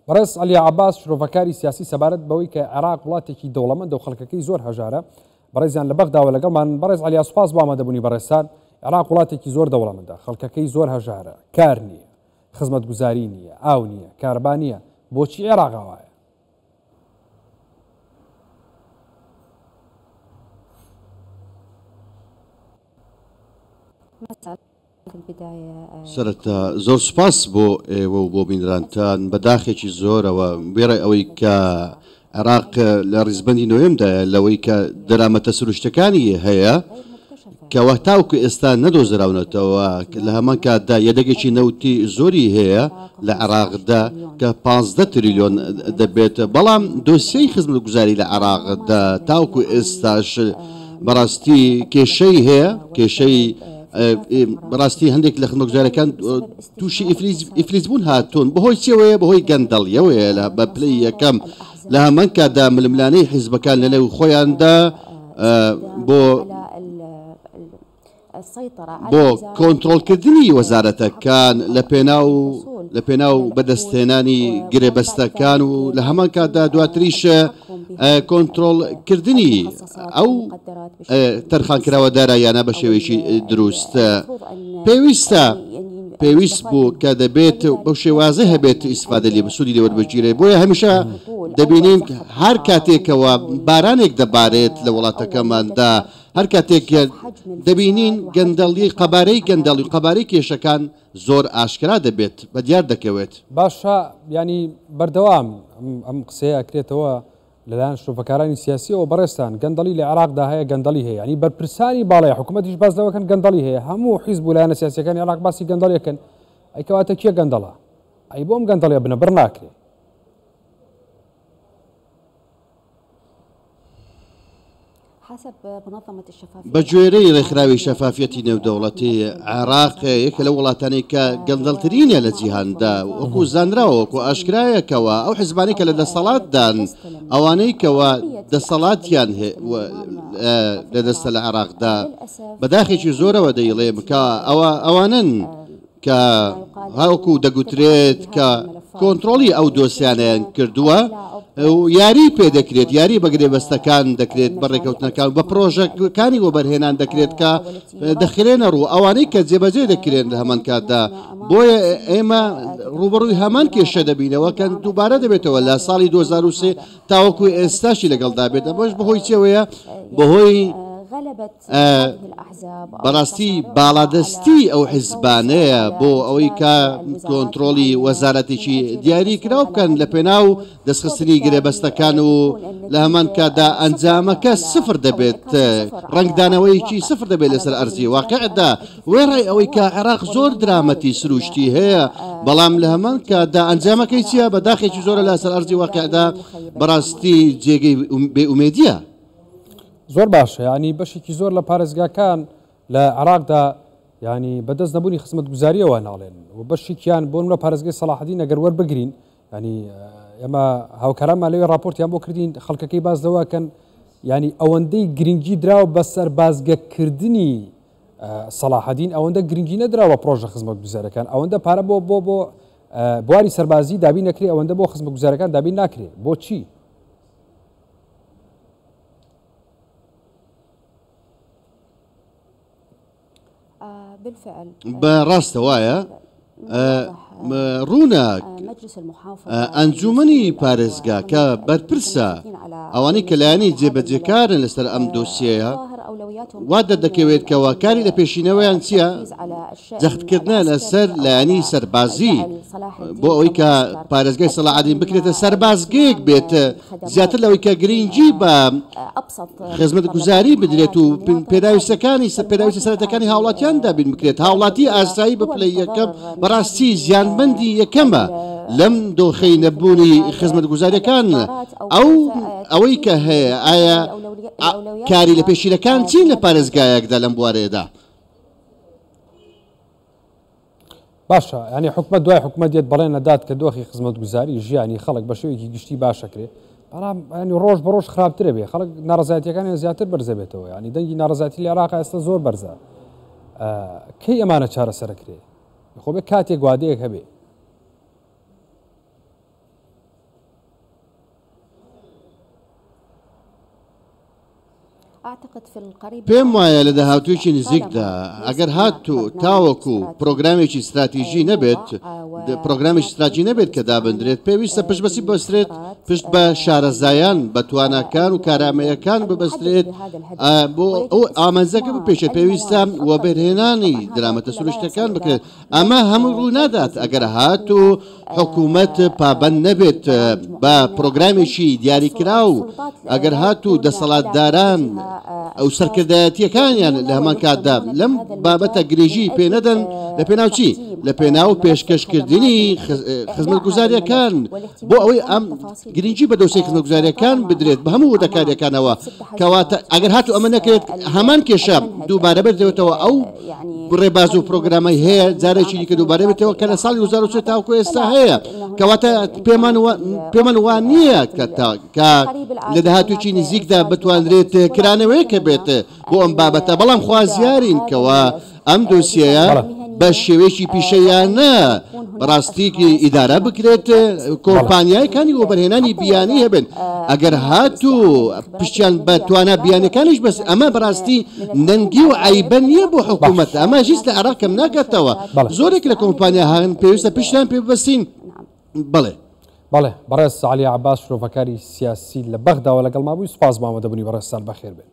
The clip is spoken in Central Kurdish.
بەڕێز عەلیا عەباس شرۆڤەکاری سیاسی سەبارەت بەوەی کە عێراق وڵاتێکی دەوڵەمەندە و خەڵکەکەی زۆر هەژارە، بەڕێزیان لە بەغداوە لەگەڵمان. بەڕێز عەلیا سوپاس بۆ ئامادەبوونی بەڕێزتان. عێراق وڵاتێکی زۆر دەوڵەمەندە، خەڵکەکەی زۆر هەژارە، کار نییە، خزمەتگوزاری نییە، ئاو نییە، کارەبا نییە، بۆچی عێراق ئاوایە؟ سەرەتا زۆر سوپاس بۆ ئێوە و بۆ بینرانتان، بە داخێکی زۆرەوە وێڕای ئەوەی کە عێراق لە ڕیزبەندی نۆیەمدایە لەوەی کە دەرامەتە سروشتەکانی هەیە کەوا تاوەکو ئێستا نەدۆزراونەتەوە، لە هەمان کاتدا یەدەگێکی نەوتی زۆری هەیە لە عێراقدا کە 15 تریلیۆن دەبێت، بەڵام دۆسیەی خزمەتگوزاری لە عێراقدا تاوەکو ئێستاش بەڕاستی کێشەی هەیە، کێشەی بەڕاستی هەندێک لە خزمەتگوزارەکان تووشی ئیفلیجبوون هاتوون، بەهۆی چیەوەیە؟ بەهۆی گەندەڵیەوەیە لە بە پلەی یەکەم، لە هەمان کاتدا ململانێی حیزبەکان لەنێو خۆیاندا بۆ بۆ کۆنترۆڵکردنی وەزارەتەکان لە پێناو لە پێناو بەدەستهێنانی گرێبەستەکان و لە هەمان کاتدا دواتریش کۆنترۆڵکردنی ئەو تەرخانکراوە داراییانە بە شێوەیەکی دروست پێویستە پێویست بوو کە دەبێت بەو شێوازە هەبێت ئیسفادە لێ سوودی لێ وەربگیرێت بۆیە هەمیشە دەبینین هەر کاتێکەوە بارانێک دەبارێت لە وڵاتەکەماندا هەر کاتێک دەبینین گەندەڵی قەبارەی گەندەڵی و قەبارەی کێشەکان زۆر ئاشکرا دەبێت بە دیار دەکەوێت. باشە یانی بەردەوام ئەم قسەیە ئەکرێتەوە لەلایەن شرۆڤەکارانی سیاسیەوە بەڕێزتان گەندەڵی لە عێراقدا هەیە گەندەڵی هەیە یانی بەرپرسانی باڵای حکوومەتیش باس لەوەکەن گەندەڵی هەیە هەموو حیزب و لایەنە سیاسیەکانی عێراق باسی گەندەڵیەکەن ئەی کەواتە کێ گەندەڵە ئەی بۆم گەندەڵیە بنەبڕ ناکرێ؟ بەگوێرەی ڕێکخراوی شەفافیەتی نێودەوڵەتی، عێراق یەکە لەو وڵاتانەی کە گەندەڵترینە لە جیهاندا، وەکو زانراوە وەکو ئاشکرایە کەوا ئەو حزبانەی کە لە دەسەڵاتدان ئەوانەی کەوا دەسەڵاتیان لە دەستە لە عێراقدا بەداخێکی زۆرەوە دەیڵێم کە ئەوە ئەوانەن کە هەوکو دەگوترێت کە کۆنترۆڵی ئەو دۆسیانەیان کردووە و یاری پێ دەکرێت، یاری بە گرێبەستەکان دەکرێت، بە ڕێکەوتنەکان بە پرۆژەکانی وەبەرهێنان دەکرێت کە دەخرێنە ڕوو، ئەوانەی کە جێبەجێ دەکرێن لە هەمان کاتدا. بۆیە ئێمە ڕووبەڕووی هەمان کێشە دەبینەوە کە دووبارە دەبێتەوە لە ساڵی 2003 تاوەکو ئێستاشی لەگەڵدا بێت، ئەمەش بەهۆی چیەوەیە؟ بەهۆی بەڕاستی باڵادەستی ئەو حیزبانەیە بۆ ئەوەی کە کۆنترۆڵی وەزارەتێکی دیاری کراو بکەن لە پێناو دەستخستنی گرێبەستەکان و لە هەمان کاتدا ئەنجامەکە سفر دەبێت ڕەنگدانەوەیەکی سفر دەبێت لەسەر ئەرزی واقعدا وێڕای ئەوەی کە عێراق زۆر درامەتی سروشتی هەیە بەڵام لە هەمان کاتدا ئەنجامەکەی چییە بە داخێکی زۆرە لەسەر ئەرزی واقعدا بەڕاستی جێگەی بێئومێدیە. زۆر باشە یانی بەشێکی زۆر لە پارێزگاکان لە عێراقدا یانی بەدەست نەبوونی خزمەتگوزاریەوە ناڵێن و بەشێکیان بۆ لە پارێزگای سەڵاحەدین ئەگەر وەربگرین ینی ئێمە هاوکارانمان لەوێ راپۆرتیان بۆ کردین خەڵکەکەی باس لەوەکەن ینی ئەوەندەی گرنگی دراوە بە سەربازگەکردنی سەڵاحەدین ئەوەندە گرنگی نەدراوە پرۆژە خزمەتگوزارەکان ئەوەندە پارە بۆ بۆ بۆ بواری سەربازی دابین نەکرێ ئەوەندە بۆ خزمەتگوزارەکان دابین ناکرێ بۆچی؟ بە ڕاستە وایە ڕوونە ئەنجومەنی پارێزگا کە بەرپرسە ئەوانەی کە لایەنی جێبەجێکارن لەسەر ئەم دۆسیەیە وا دەردەکەوێت کەوا کاری لە پێشینەوەیان چییە؟ جەختکردنە لەسەر لایەنی سەربازی بۆ ئەوەی کە پارێزگای سەلاحەدین بکرێتە سەربازگەیەک بێت زیاتر لەوەی کە گرنگی بە خزمەتگوزاری بدرێت و پێداویستەکانی پێداویستە سەرەتەکانی هاوڵاتیان دابین بکرێت هاوڵاتی ئاسایی بە پلەی یەکەم بەڕاستی زیانمەندی یەکەمە لەم دۆخەی نەبوونی خزمەتگوزاریەکان ئەو ئەوەی کە هەیە ئایا کاری لە پێشینەکان چین لە پارێزگایەکدا لەم بوارەیەدا؟ باشە یانی حکومەت دوای حکومەت دێت بەڵێن ئەدات کە دۆخی خزمەتگوزاری ژیانی خەڵک بە شێوەیەکی گشتی باشەکرێ بەڵام ینی ڕۆژ بە ڕۆژ خراپترە بێ خەڵک ناڕزایەتەکانیان زیاتر بەرزەبێتەوە ینی دەنگی ناڕزایەتی لە عێراق ئێستا زۆر بەرزە کەی ئەمانە چارەسەرەکرێ خۆ بێ کاتێک وادەیەک هەبێ. پێم وایە لە داهاتوویەکی نزیکدا ئەگەر هاتوو تاوەکو پرۆگرامێکی ستراتیژی نەبێت، پرۆگرامێکی ستراتیژی نەبێت کە دابندرێت، پێویستە پشت بەچی ببەسترێت؟ پشت بە شارەزایان، بە تواناکان و کارامەیەکان ببەسترێت بۆ ئەو ئامانجەکە بپێشێت، پێویستە وەبەرهێنانی درامەتە سروشتەکان بکرێت. ئەمە هەموو ڕوو نادات ئەگەر هاتوو حکوومەت پابەند نەبێت بە پرۆگرامێکی دیاریکراو، ئەگەر هاتوو دەسەڵاتداران ئەو سەرکردایەتییەکانیان لە هەمان کاتدا لەم بابەتە گرێژی پێ نەدەن لە پێناو چی؟ لە پێناو پێشکەشکردنی خزمەتگوزارییەکان بۆ ئەوەی ئەم گرنگی بە دۆسیەی خزمەتگوزارییەکان بدرێت بە هەموو وردەکارییەکانەوە، کەواتە ئەگەر هاتوو ئەمە نەکرێت هەمان کێشە دووبارە بێتەوە ئەو ڕێباز و پرۆگرامەی هەیە جارێکی دیکە دووبارە بێتەوە کە لە ساڵی 2003 تاوەکو ئێستا هەیە، کەواتە پێمان پێمان وا نییە کە کە لە داهاتوویی نزیکدا بتوانرێت کرانەوەیەک هەبێت بۆ ئەم بابەتە، بەڵام خوازیارین کەوا ئەم دۆسیەیە بە شێوەیەکی پیشەیانە بەڕاستی ئیدارە بکرێت، کۆمپانیایەکانی وەبەرهێنانی بیانی هەبن ئەگەر هاتوو پشتیان بە توانا بیانەکانیش بەس، ئەمە بەڕاستی نەنگی و عەیبە نییە بۆ حکوومەت، ئەمە هیچ لە عێراق کەم ناکاتەوە، زۆرێک لە کۆمپانیا هەن پێویستە پشتیان پێ ببەستین. بەڵێ. بەڵێ بەڕێز عەلی عەباس شرۆڤەکاری سیاسی لە بەغداوە لەگەڵما بووی، سوپاس بۆ ئامادەبوونی بەڕێزتان، بەخێربێن.